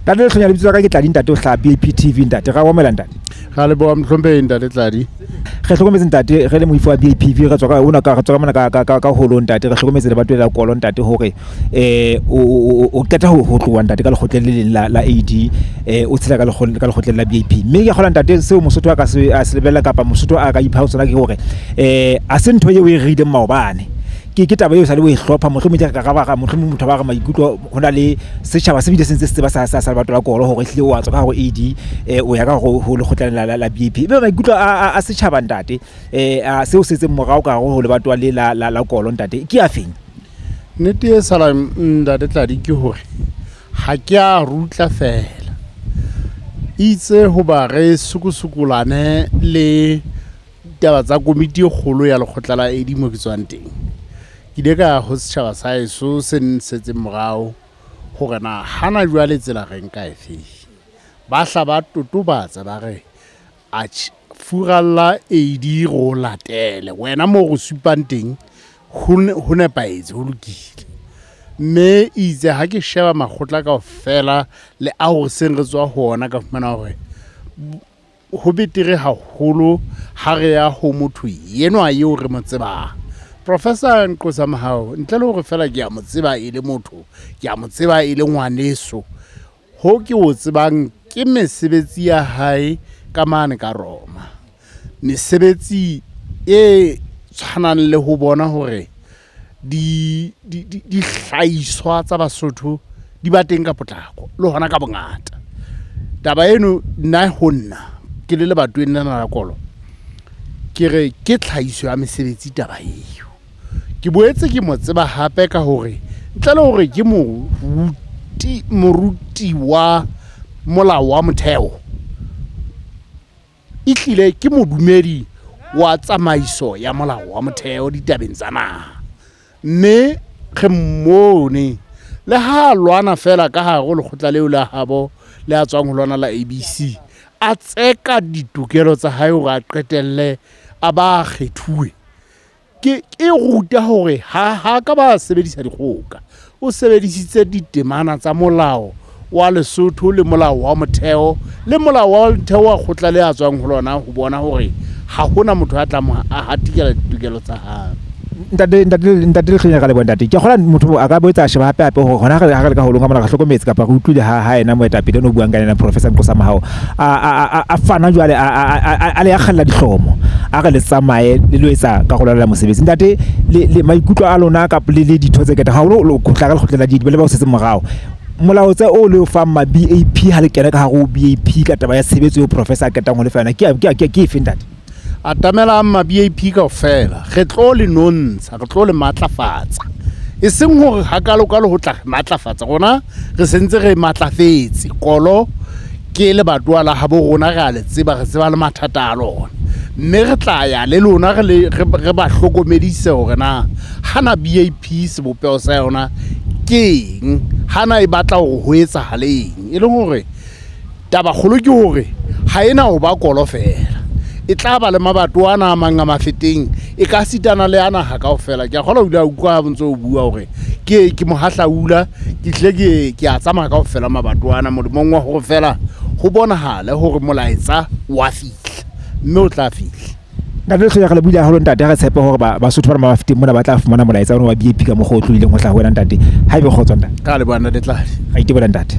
Ntate Lehlonya, lebitso la ka ke Tladi, ntate o hlaha BAP TV, ntate. Ra o amohela, ntate. Ra leboha, mohlomphehi ntate Tladi. Re hlokometse, ntate, re le moifo wa BAPV, re tswa ka ona ka re tswa ka mona ka holong, ntate. Re hlokometse lebatoweng la Kolo, ntate, hore o qeta ho tloha, ntate, ka lekgotleng le leng la AD, o tshela ka lekgotleng la BAP. Mme ke kgola, ntate, seo Mosotho a ka se a se lebella kapa Mosotho a ka ipha sona ke hore a se ntho eo e rerileng maobane. Ke taba eo sale o e hlopha, mohlomong ke re ka ba mohlomong motho ba re maikutlo ho na le setjhaba se bile se ntse se tseba sa lebato la Kolo hore ehlile o a tswa ka hare AD, o ya ka hore ho lekgotleng la BAP. Ebe maikutlo a setjhaba, ntate, a seo setseng morao ka hare ho lebatowa le la Kolo, ntate, ke a feng? Nnete e salang, ntate Tladi, ke hore ha ke a rutla fela. Itse hoba re sokosokolane le ditaba tsa komiti e kgolo ya lekgotla la AD mo ke tswang teng, ke ile ka ya ho setjhaba sa heso se nsetseng morao hore na hana jwale tsela re nka efeng. Ba hla ba totobatsa ba re, atjhe, furalla AD re o latele, wena moo re supang teng ho nepahetse, ho lokile. Mme itse ha ke sheba makgotla kaofela le ao re seng re tswa ho ona, ka fumana hore ho betere haholo ha re ya ho motho enwa eo re mo tsebang, Professor Nqosa Mahao. Ntle le hore fela ke a mo tseba e le motho, ke a mo tseba e le ngwaneso, ho ke o tsebang ke mesebetsi ya hae ka mane ka Roma, mesebetsi e tshwanang le ho bona hore dihlahiswa tsa Basotho di ba teng ka potlako le hona ka bongata. Taba eno nna ho nna ke le lebatoweng lena la Kolo, ke re ke tlhahiso ya mesebetsi taba eo. Ke boetse ke mo tseba hape ka hore ntle le hore ke moruti wa molao wa motheo, ehlile ke modumedi wa tsamaiso ya molao wa motheo ditabeng tsa naha. Mme re mmone le ha a lwana fela ka hare ho lekgotla leo la habo le a tswang ho lona la ABC, a tseka ditokelo tsa hae hore a qetelle a ba kgethuwe. Ke ruta hore ha ka ba sebedisa dikgoka, o sebedisitse ditemana tsa molao wa Lesotho le molao wa motheo le molao wa motheo wa kgotla le a tswang ho lona ho bona hore ha hona motho a tlang a hatikela ditokelo tsa hae. Ntate Lehlonya, ka leboha, ntate. Ke kgola motho a ka boetsa a sheba hape hape hore hona ha re le ka holong ka mona, re hlokometse kapa re utlwile ha ena moetapele no buang ka yena, Professor Nqosa Mahao, a fana jwale a le akgella dihlomo, a re le tsamaye le lo etsa karolo la mosebetsi. Ntate, le maikutlo a lona kapa le ditho tse ketang haholo lo khutla ka lekgotleng la di le ba o setseng morao, molaotsa o le o fang ma BAP ha le kena ka hare ho BAP ka taba ya tshebetso eo professor a qetang ho le fa yona ke efe, ntate? Atamelang ma BAP kaofela, re tlo le nontsha, re tlo le matlafatsa. E seng hore hakalokalo ho tla re matlafatsa, rona re sentse re matlafetse. Kolo ke lebatowa la habo rona, re a le tseba, re tseba le mathata a lona, mme re tla ya le lona re ba hlokomedise hore na hana BAP sebopeho sa yona ke eng, hana e batla hore ho etsahale eng. E leng hore tabakgolo ke hore ha e na ho ba Kolo fela, e tla ba le mabato ana a mang a Mafeteng, e ka sitana le a naha kaofela. Ke a kgolwa o ile a utlwa ha ntse o bua hore ke mohahlaula, ke hlile ke a tsamaya kaofela mabato ana molemong wa hore fela ho bonahale hore molaetsa wa fihla, mme o tla fihla. Ntate Lehlonya, re lebohile haholo, ntate. Re tshepe hore Basotho ba Mafeteng mona ba tla fumana molaetsa ona wa BAP ka mokgwa o tlohileng ho hlaha ho wena, ntate. Ha ebe kgotso, ntate. Ka leboha, ntate Tladi. Ra itebola, ntate.